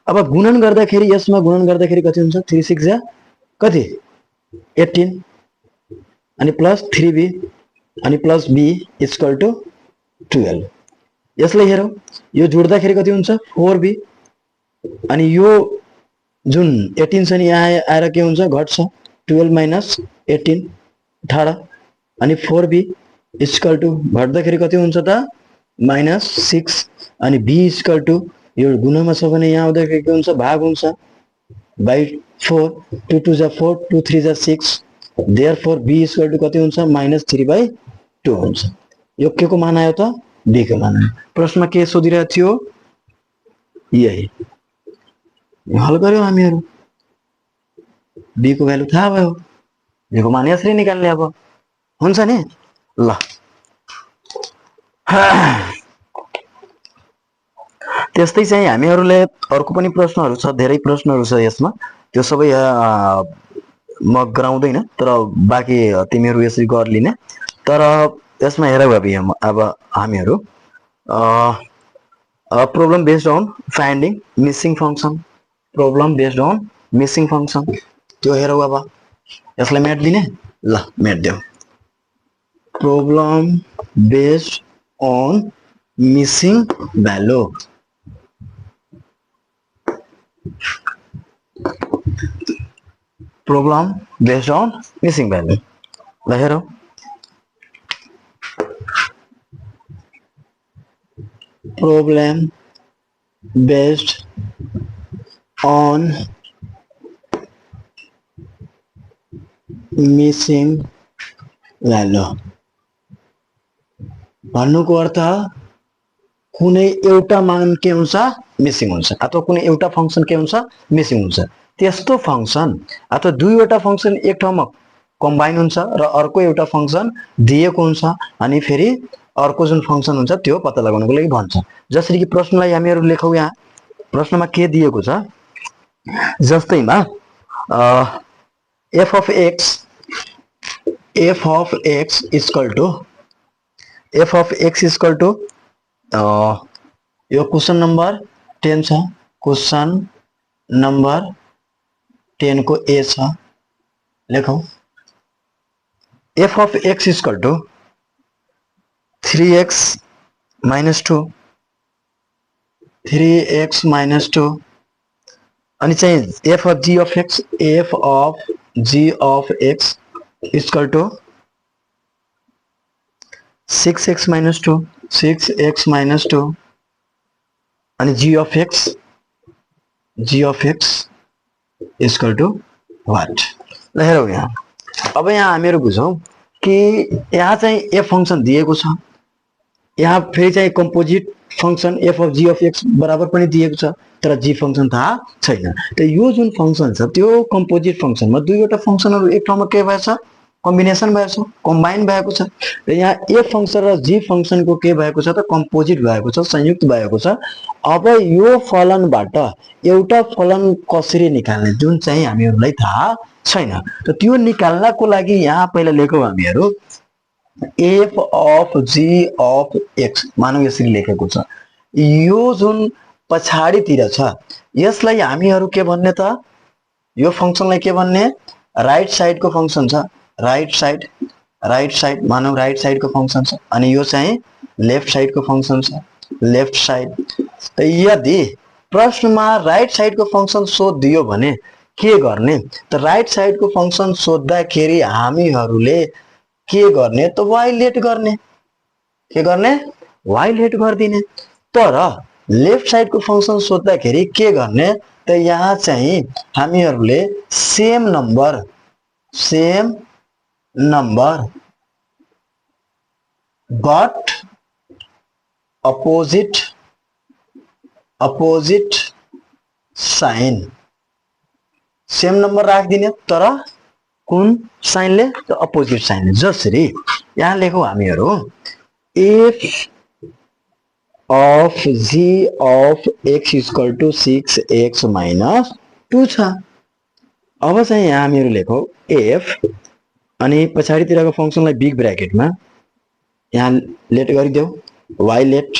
अब गुणन गर्दाखेरि यसमा गुणन गर्दाखेरि कति हुन्छ 3 6 जा कति 18 अनि प्लस 3b अनि प्लस b इक्वल टु 12। यसलाई हेरौं यो जोड्दाखेरि कति हुन्छ 4b अनि यो जुन 18 छ नि यहाँ आएर के हुन्छ घट्छ 12 माइनस 18 18 अनि 4b इक्वल टु घट्दाखेरि कति हुन्छ त माइनस 6 अनि b इक्वल टु यो गुणनमा छ भने यहाँ आउँदाखेरि के हुन्छ भाग हुन्छ बाइ 4 2 2 जा 4 2 3 जा 6 देयरफोर b इक्वल टु कति हुन्छ माइनस 3/2 हुन्छ। यो के को मान आयो त b को मान आयो। प्रश्नमा के सोधिरहेको थियो यही हल गर्यो हामीहरु b को भ्यालु थाहा भयो b को मान यसरी निकाल्ने अब हुन्छ नि ल। त्यस्तै चाहिँ हामीहरुले अर्को पनि प्रश्नहरु छ धेरै प्रश्नहरु छ यसमा त्यो सबै म गराउँदैन तर बाकी तिमीहरु यसरी गर्लिने। तर यसमा हेरौ अब हामीहरु problem based on finding missing function problem based on missing function त्यो हेरौ। अब यसलाई मेट दिने ल मेट देऊ problem based on missing value problem based on missing value ल। हेरौ problem based on missing value भन्नुको अर्थ कुनै एउटा मान के हुन्छ मिसिङ हुन्छ अथवा कुनै एउटा फंक्सन के हुन्छ मिसिङ हुन्छ। त्यस्तो फंक्सन अथवा दुईवटा फंक्सन एक ठाउँमा कम्बाइन हुन्छ र अर्को एउटा फंक्सन दिएको हुन्छ अनि फेरि अर्को जुन फंक्सन हुन्छ त्यो पत्ता लगाउनको लागि भन्छ। जसरी कि प्रश्नलाई हामीहरु लेखौं यहाँ प्रश्नमा के दिएको छ जस्तैमा f of x equal to यो क्वेशन नंबर 10 छ क्वेशन नंबर 10 को a छ लेखौं f of x equal to 3x minus 2 3x minus 2 अनि चाहिँ f of g of x is equal to 6x minus 2 अनि g of x is equal to what? ल हेरौँ यहाँ अब यहाँ हामीहरू बुझौँ कि यहाँ चाहिँ f फंक्सन दिएको छ यहाँ फेरि चाहिँ composite function f of g of x बराबर पनि दिएको छ तर g फंक्सन थाहा छैन त यो जुन फंक्सन छ त्यो कम्पोजिट फंक्सनमा दुईवटा फंक्सनहरु एक ठाउँमा के भएछ कम्बिनेसन भएछ कम्बाइन भएको छ र यहाँ f फंक्सन र g फंक्सनको के भएको छ त कम्पोजिट भएको छ संयुक्त भएको छ अब यो फलनबाट एउटा फलन कसरी निकाल्ने जुन चाहिँ हामीहरुलाई थाहा छैन त त्यो निकाल्नको लागि यहाँ पहिला लेखौं हामीहरु f of g of x मानौ यसरी लेखेको छ यो जुन पछाडीतिर छ यसलाई हामीहरु के भन्ने त यो फंक्सनलाई के भन्ने राइट साइडको फंक्सन छ राइट साइड मानौ राइट साइडको फंक्सन छ अनि यो चाहिँ लेफ्ट साइडको फंक्सन छ लेफ्ट साइड त यदि प्रश्नमा राइट साइडको फंक्सन सोधियो भने के गर्ने त राइट साइडको फंक्सन सोध्दाखेरि हामीहरुले के गर्ने त वाइलेट गर्ने के गर्ने वाइलेट गर्दिने तर लेफ्ट साइडको फंक्सन सोध्दाखेरि के गर्ने त यहाँ चाहिँ हामीहरुले same number but opposite sign same number राख्दिने तर कुन साइनले त अपोजिट साइनले जसरी यहाँ लेखौं हामीहरु f of g of x is equal to 6x minus 2 छ अब चाहिँ यहाँ हामीहरु लेखौं f अनि पछाडीतिरको फंक्सनलाई बिग ब्र्याकेटमा यहाँ लेट गरिदेऊ y लेट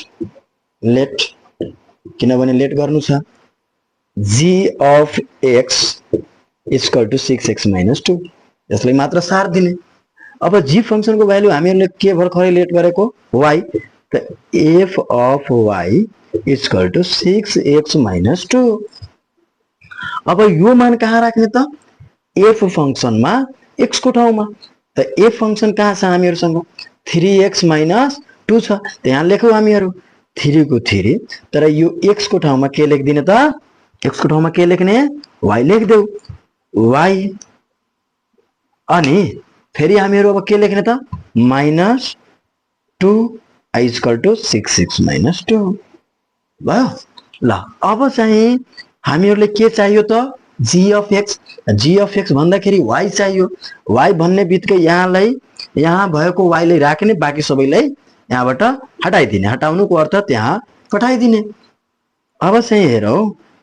किनभने लेट गर्नु छ g of x is equal to 6x minus 2 यसलाई मात्र सार दिने अब g फंक्सन को भ्यालु हामीहरुले के भर्खरै लेट गरेको y त f of y is equal to 6x minus 2 अब यो मान कहाँ राख्ने त f फंक्सनमा x को ठाउँमा त f फंक्सन कहाँ छ हामीहरुसँग 3x minus 2 छ त यहाँ लेखौं हामीहरु 3 को 3 तर यो x को ठाउँमा के लेख्दिने त x को ठाउँमा के लेख्ने y लेख्देऊ y अनि फेरि हामीहरु अब के लेख्ने त minus 2 I is equal to 6x minus 2 भयो ल अब चाहिँ हामीहरुले के चाहियो त g of x भन्दाखेरि y चाहियो y भन्ने बित्तिकै यहाँलाई यहाँ भएको y लाई राख्ने बाकी सबैलाई यहाँबाट हटाइदिने हटाउनुको अर्थ त्यहाँ पठाइदिने अब चाहिँ हेरौ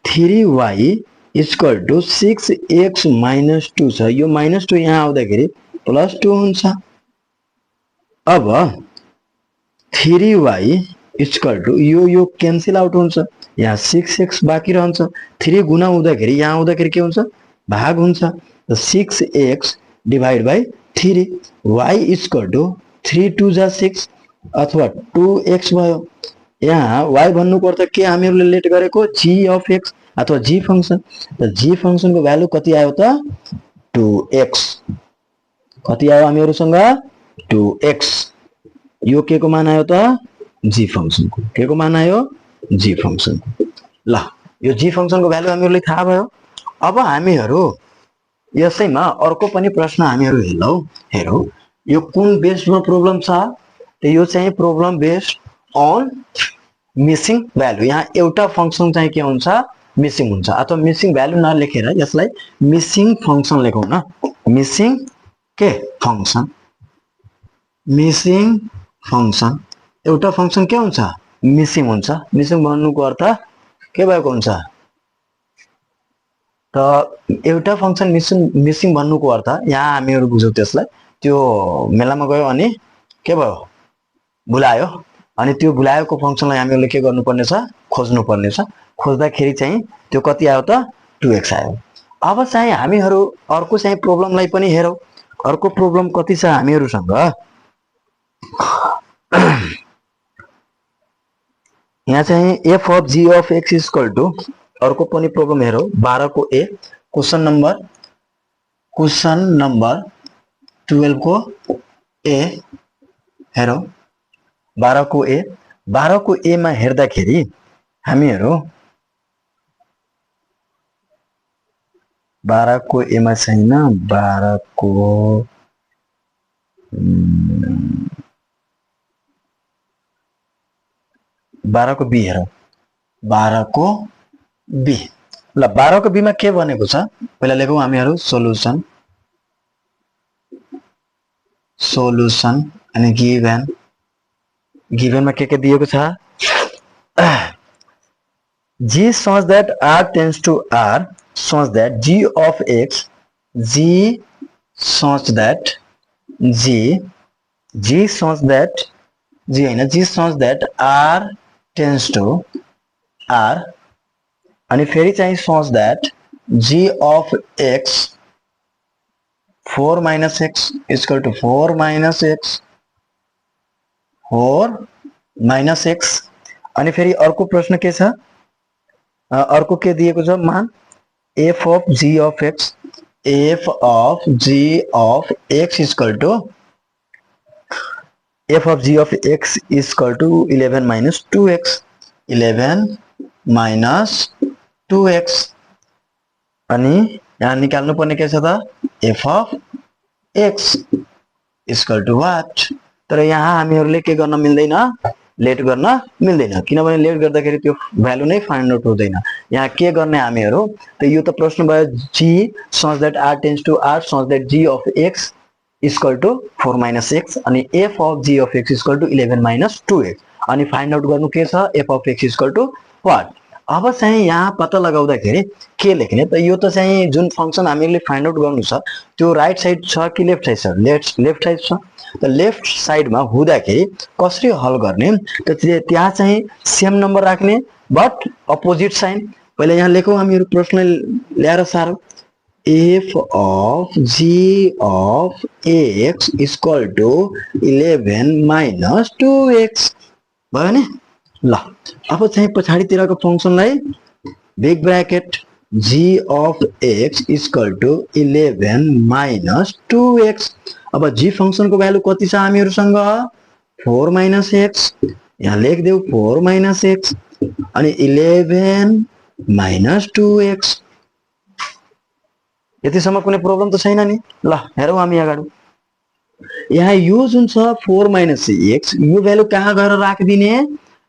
3y is equal to 6x minus 2 छ यो minus 2 यहाँ आउँदाखेरि plus 2 हुन्छ अब 3y is equal to यो क्यान्सल आउट हुन्छ यहाँ 6x बाँकी रहन्छ 3 गुना हुँदाखेरि यहाँ आउँदाखेरि के हुन्छ भाग हुन्छ त 6x divide by 3 y is equal to 3 2 जा 6 अथवा 2x भयो यहाँ y भन्नुको अर्थ के हामीहरुले लेट गरेको g of x अथवा g फंक्सन त g फंक्सन को भ्यालु कति आयो त 2x कति आयो हामीहरुसँग 2x यो के को मान आयो त g फंक्सन को के को मान आयो g फंक्सन को ल यो g फंक्सन को भ्यालु हामीहरुले थाहा भयो अब हामीहरु यसैमा अर्को पनि प्रश्न हामीहरु हेरौ यो कुन बेस्डमा प्रब्लम छ त यो चाहिँ problem based on missing value यहाँ एउटा फंक्सन चाहिँ के हुन्छ मिसिङ हुन्छ अथवा मिसिङ भ्यालु नलेखेर यसलाई मिसिङ फंक्सन लेखौं न मिसिङ के फंक्सन मिसिङ फंक्सन एउटा फंक्सन के हुन्छ मिसिङ भन्नुको अर्थ के भएको हुन्छ त एउटा फंक्सन मिसिङ भन्नुको अर्थ यहाँ हामीहरु बुझौं त्यसलाई त्यो मेलामा गयो अनि के भयो भुलायो अनि त्यो भुलाएको फंक्सनलाई हामीहरुले के गर्नुपर्ने छ खोज्नु पर्ने छ खोज्दाखेरि चाहिँ त्यो कति आयो त 2x आयो अब चाहिँ हामीहरु अर्को चाहिँ प्रब्लमलाई पनि हेरौ अर्को प्रब्लम कति छ हामीहरुसँग यहाँ चाहिँ F of G of x equal to अर्को पनि प्रोब्लम हेरौँ 12 को ए क्वेशन नम्बर 12 को ए हेरौँ 12 को ए 12 को ए मा हेर्दाखेरि हामीहरू 12 को ए मा छैन 12 को 12 को बी हेरौँ 12 को बी ल 12 को बी मा के भनेको छ पहिला लेखौँ हामीहरू सोलुसन अनि गिभन मा के दिएको छ g such that r tends to r such that g of x g such that r tends to r अनि फेरि चाहिँ such that g of x 4 minus x is equal to 4 minus x अनि फेरि अर्को प्रश्न के छ अर्को के दिएको छ मान f of g of x is equal to f of g of x is equal to 11 minus 2x अनि यहाँ निकाल्नु पर्ने के छ त f of x is equal to what तर यहाँ हामीहरुले के गर्न मिल्दैन लेट गर्न मिल्दैन किनभने लेट गर्दाखेरि त्यो भ्यालु नै फाइन्ड आउट हुँदैन यहाँ के गर्ने हामीहरु त यो त प्रश्न भयो g such that r tends to r such that g of x is equal to 4 minus x अनि f of g of x is equal to 11 minus 2x अनि फाइन्ड आउट गर्नु के छ f of x is equal to what अब चाहिँ यहाँ पत्ता लगाउँदाखेरि के लेख्ने त यो त चाहिँ जुन फंक्सन हामीले फाइन्ड आउट गर्नु छ त्यो राइट साइड छ कि लेफ्ट साइड छ लेफ्ट साइड छ त लेफ्ट साइडमा हुँदाखेरि कसरी हल गर्ने त त्यहाँ चाहिँ सेम नम्बर राख्ने बट अपोजिट साइन पहिले यहाँ लेखौं हामीहरु प्रश्न ल्याएर सारौ f of g of x is equal to 11 minus 2x भयो नि ल अब चाहिँ पछाडीतिरको फंक्सनलाई big bracket g of x is equal to 11 minus 2x अब g फंक्सन को भ्यालु कति छ हामीहरुसँग 4 minus x यहाँ लेख्देऊ 4 minus x अनि 11 minus 2x यतिसम्म कुनै प्रब्लम त छैन नि ल हेरौं हामी अगाडि यहाँ यो जुन छ 4 minus x यो भ्यालु कहाँ गएर राख्दिने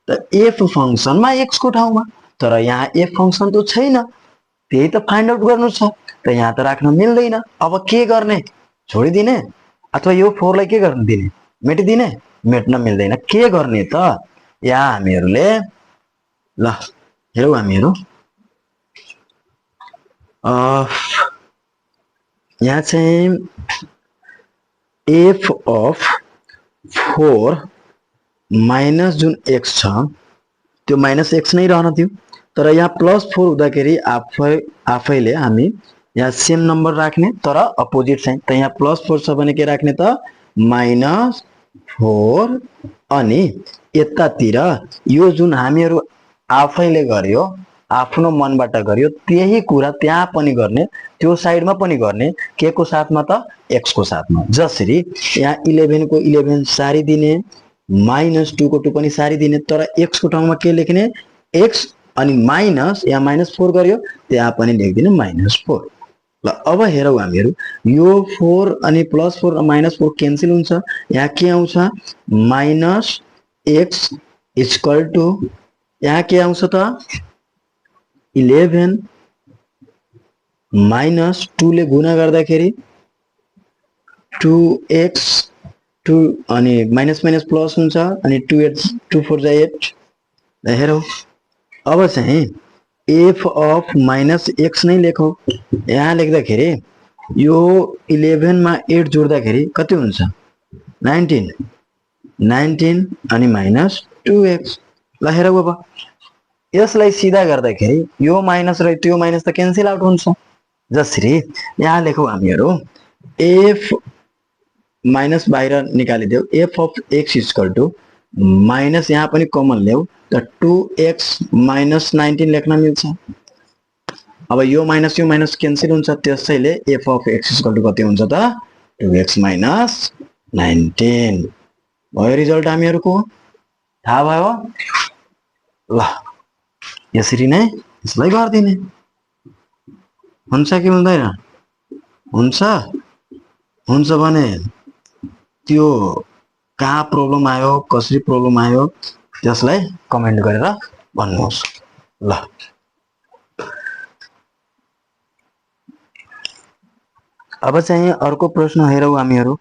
त f फंक्सन मा x को ठाउँमा तर यहाँ f फंक्सन त छैन त्यही त फाइन्ड आउट गर्नु छ त यहाँ त राख्न मिल्दैन अब के गर्ने छोडिदिने अथवा यो 4 लाई के गर्न दिने मेटिदिने मेट्न मिल्दैन के गर्ने त यहाँ हामीहरुले ल हेरौं हामीहरु यहाँ चाहिँ f of 4 माइनस जुन x छ त्यो माइनस x नै रहन दिउ तर यहाँ प्लस 4 हुँदाखेरि आफैले हामी यहाँ सेम नम्बर राख्ने तर अपोजिट साइन त यहाँ प्लस 4 छ भने के राख्ने त माइनस 4 अनि यतातिर यो जुन हामीहरु आफैले गर्यो आफ्नो मनबाट गर्यो त्यही कुरा त्यहाँ पनि गर्ने त्यो साइडमा पनि गर्ने के को साथमा त x को साथमा जसरी यहाँ 11 को 11 सारी दिने माइनस 2 को 2 पनि सारी दिने तर x को ठाउँमा के लेख्ने x अनि माइनस यहाँ माइनस 4 गर्यो त्यहाँ पनि लेख्दिने माइनस 4 ल अब हेरौं हामीहरु यो 4 अनि प्लस 4 र माइनस 4 क्यान्सल हुन्छ यहाँ के आउँछ माइनस x इक्वल टु यहाँ के आउँछ त 11 माइनस 2 ले गुणा गर्दाखेरि 2x 2 अनि माइनस माइनस प्लस हुन्छ अनि 2 4 8 हेरौं अब चाहिँ f of minus x नै लेखौं यहाँ लेख्दाखेरि यो 11 मा 8 जोड्दाखेरि कति हुन्छ 19 अनि माइनस 2x ल हेरौं अब यसलाई सिधा गर्दाखेरि यो माइनस र त्यो माइनस त क्यान्सल आउट हुन्छ जसरी यहाँ लेखौं हामीहरु f माइनस बाहिर निकालिदेऊ f of x is equal to minus यहाँ पनि कमन ल्याऊ त 2x माइनस 19 लेख्न मिल्छ। अब यो माइनस क्यान्सल हुन्छ, त्यसैले f of x equal to कति हुन्छ त 2x माइनस 19 भयो। रिजल्ट हामीहरूको थाहा भयो। ल यसरी नै यसलाई गर्दिने हुन्छ कि हुँदैन? हुन्छ। हुन्छ भने त्यो कहाँ प्रब्लम आयो, कसरी प्रब्लम आयो त्यसलाई कमेन्ट गरेर भन्नुहोस्। ल अब चाहिँ अर्को प्रश्न हेरौँ हामीहरू।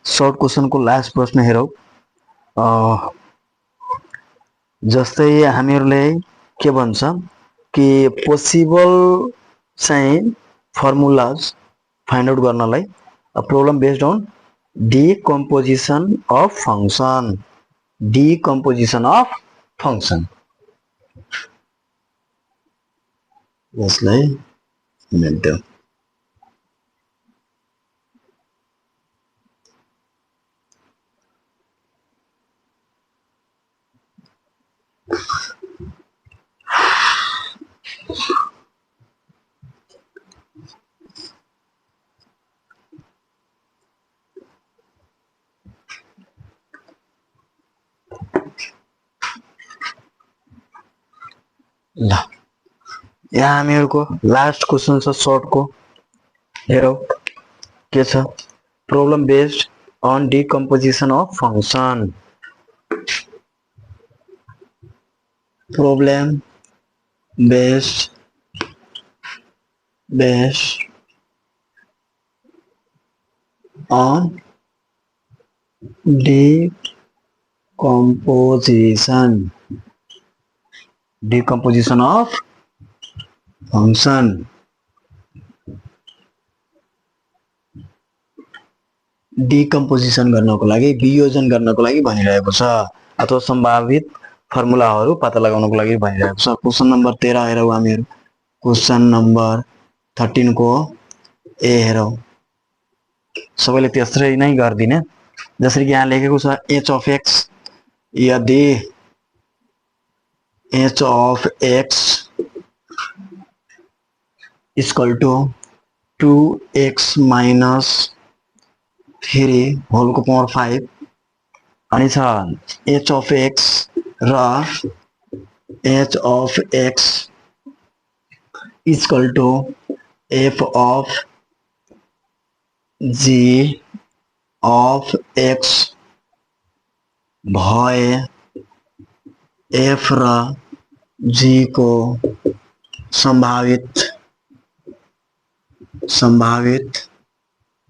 सर्ट क्वेसनको लास्ट प्रश्न हेरौँ। जस्तै हामीहरूले के भन्छ कि पोसिबल चाहिँ फर्मुलाज फाइन्ड आउट गर्नलाई problem based on decomposition of function. Decomposition of function यसलाई मेन्टेन। ल यहाँ हामीहरूको लास्ट क्वेसन छ सर्टको, हेरौँ के छ। Problem based on decomposition of function. Problem based on decomposition of function। Decomposition गर्नको लागि, वियोजन गर्नको लागि भनिरहेको छ, अथवा सम्भावित फर्मुलाहरू पत्ता लगाउनको लागि भनिरहेको छ। क्वेसन नम्बर 13 हेरौँ हामीहरू। क्वेसन नम्बर 13 को ए हेरौँ। सबैले त्यसरी नै गर्दिने, जसरी कि यहाँ लेखेको छ h अफ x। यदि h of x equal to 2x minus 3 होलको पावर 5 अनि छ h अफ x र h of x equal to f of g of x भए f र g को संभावित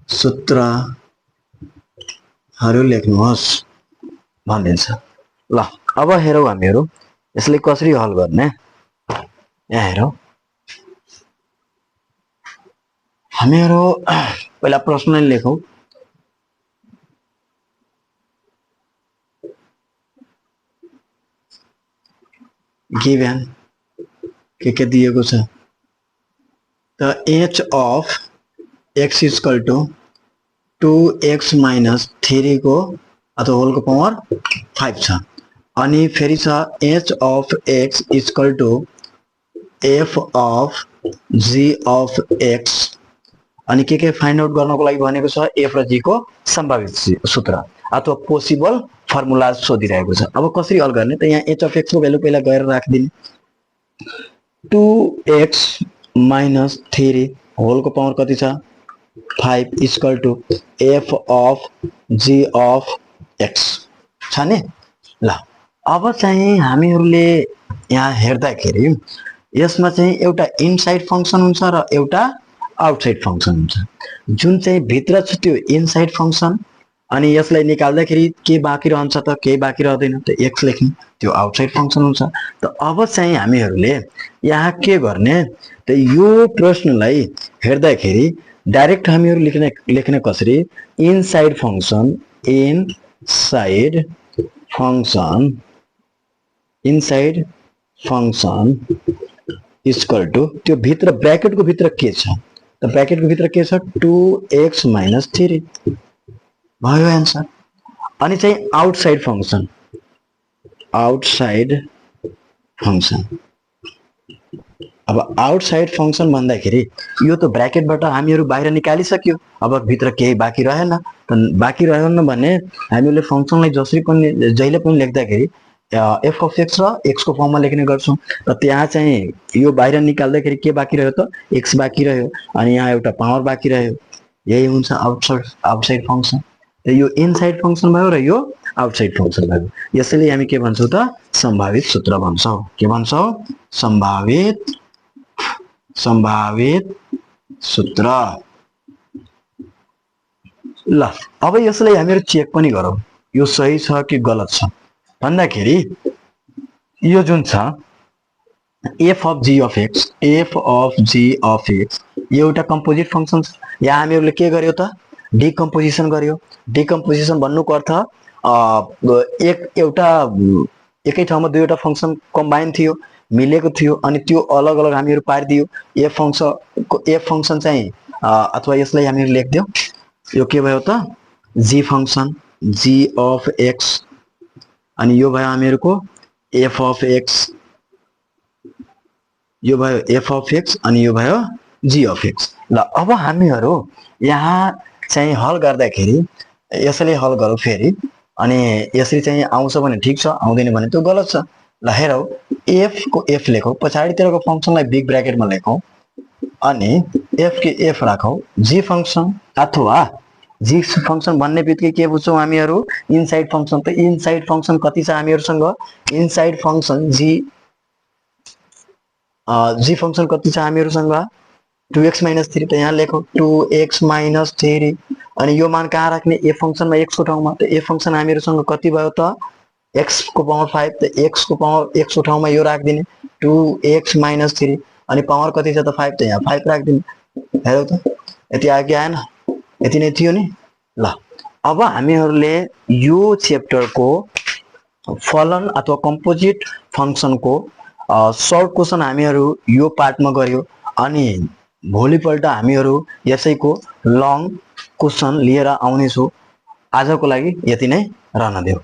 सूत्रहरू लेख्नुहोस् भनिन्छ। ल अब हेरौँ हामीहरू यसले कसरी हल गर्ने। यहाँ हेरौँ हामीहरू पहिला प्रश्न लेखौँ। गिभन के दिएको छ त h of x equal to 2x minus 3 को अथवा होलको पावर 5 छ। अनि फेरि छ h of x equal to f of g of x। अनि के फाइन्ड आउट गर्नको लागि भनेको छ f र g को सम्भावित सूत्र अथवा पोसिबल फर्मुला सोधिरहेको छ। अब कसरी हल गर्ने त यहाँ h अफ x को भ्यालु पहिला गएर राख्दिने। 2x माइनस 3 होलको पावर कति छ 5 equal to f of g of x छ नि। ल अब चाहिँ हामीहरूले यहाँ हेर्दाखेरि यसमा चाहिँ एउटा इनसाइड फंक्सन हुन्छ र एउटा आउटसाइड फंक्सन हुन्छ। जुन चाहिँ भित्र छ त्यो इनसाइड फंक्सन, अनि यसलाई निकाल्दाखेरि के बाँकी रहन्छ त केही बाँकी रहदैन, त x लेख्ने त्यो आउटसाइड फंक्सन हुन्छ। त अब चाहिँ हामीहरूले यहाँ के गर्ने त यो प्रश्नलाई हेर्दाखेरि डाइरेक्ट हामीहरू लेख्ने कसरी इनसाइड फंक्सन इक्वल टु त्यो भित्र ब्रैकेटको भित्र के छ त ब्रैकेटको भित्र के छ 2x माइनस 3 भयो एन्सर। अनि चाहिँ आउटसाइड फंक्सन आउटसाइड फंक्सन। अब आउटसाइड फंक्सन भन्दाखेरि यो त ब्र्याकेटबाट हामीहरू बाहिर निकालिसक्यो, अब भित्र केही बाँकी रहेन। बाँकी रहेन भने हामीले फंक्सनलाई जसरी पनि जहिले पनि लेख्दाखेरि एफ अफ एक्स र एक्स को फर्ममा लेख्ने गर्छौँ। र त्यहाँ चाहिँ यो बाहिर निकाल्दाखेरि के बाँकी रह्यो त, एक्स बाँकी रह्यो, अनि यहाँ एउटा पावर बाँकी रह्यो। यही हुन्छ आउटसाइड फंक्सन। यो इनसाइड फंक्सन भयो र यो आउटसाइड फंक्सन भयो। यसैले हामी के भन्छौँ त, सम्भावित सूत्र भन्छौँ। के भन्छौँ? सम्भावित सूत्र। ल अब यसलाई हामीहरू चेक पनि गरौँ, यो सही छ कि गलत छ भन्दाखेरि यो जुन छ F of G of X, यो एउटा कम्पोजिट फंक्सन छ। यहाँ हामीहरूले के गर्यो त, डिकम्पोजिसन गर्यो। डिकम्पोजिसन भन्नुको अर्थ एकै ठाउँमा दुईवटा फंक्सन कम्बाइन थियो, मिलेको थियो, अनि त्यो अलग अलग हामीहरू पारिदियो। एफ फंक्सन चाहिँ अथवा यसलाई हामीहरू लेख्दियौ, यो के भयो त, जी फंक्सन, जी अफ एक्स, अनि यो भयो हामीहरूको एफ अफ एक्स, यो भयो एफ अफ एक्स, अनि यो भयो जी अफ एक्स। ल अब हामीहरू यहाँ चाहिँ हल गर्दाखेरि यसैले हल गरौँ फेरि, अनि यसरी चाहिँ आउँछ भने ठिक छ, आउँदैन भने त्यो गलत छ। ल हेरौ, एफ को एफ लेखौ, पछाडितिरको फंक्सनलाई बिग ब्र्याकेटमा लेखौ, अनि एफ के एफ राखौ, जी फंक्सन अथवा जी फंक्सन भन्ने बित्तिकै के बुझ्छौँ हामीहरू, इनसाइड फंक्सन। त इनसाइड फंक्सन कति छ हामीहरूसँग? इनसाइड फंक्सन जी फंक्सन कति छ हामीहरूसँग? 2x - 3। त यहाँ लेखौ 2x - 3, अनि यो मान कहाँ राख्ने? ए फंक्सनमा x को ठाउँमा। त ए फंक्सन हामीहरूसँग कति भयो त, x को पावर 5। त x को पावर x को ठाउँमा यो राखिदिने 2x - 3, अनि पावर कति छ त 5। त यहाँ 5 राखिदिने। हेरौ त, यति आयो कि आएन? यति नै थियो नि। ल अब हामीहरूले यो च्याप्टरको फलन अथवा कम्पोजिट फंक्सनको सर्ट क्वेसन हामीहरू यो पार्टमा गर्यो, अनि भोलिपल्ट हामीहरू यसैको लङ क्वेसन लिएर आउनेछौँ। आजको लागि यति नै रहन देऊ।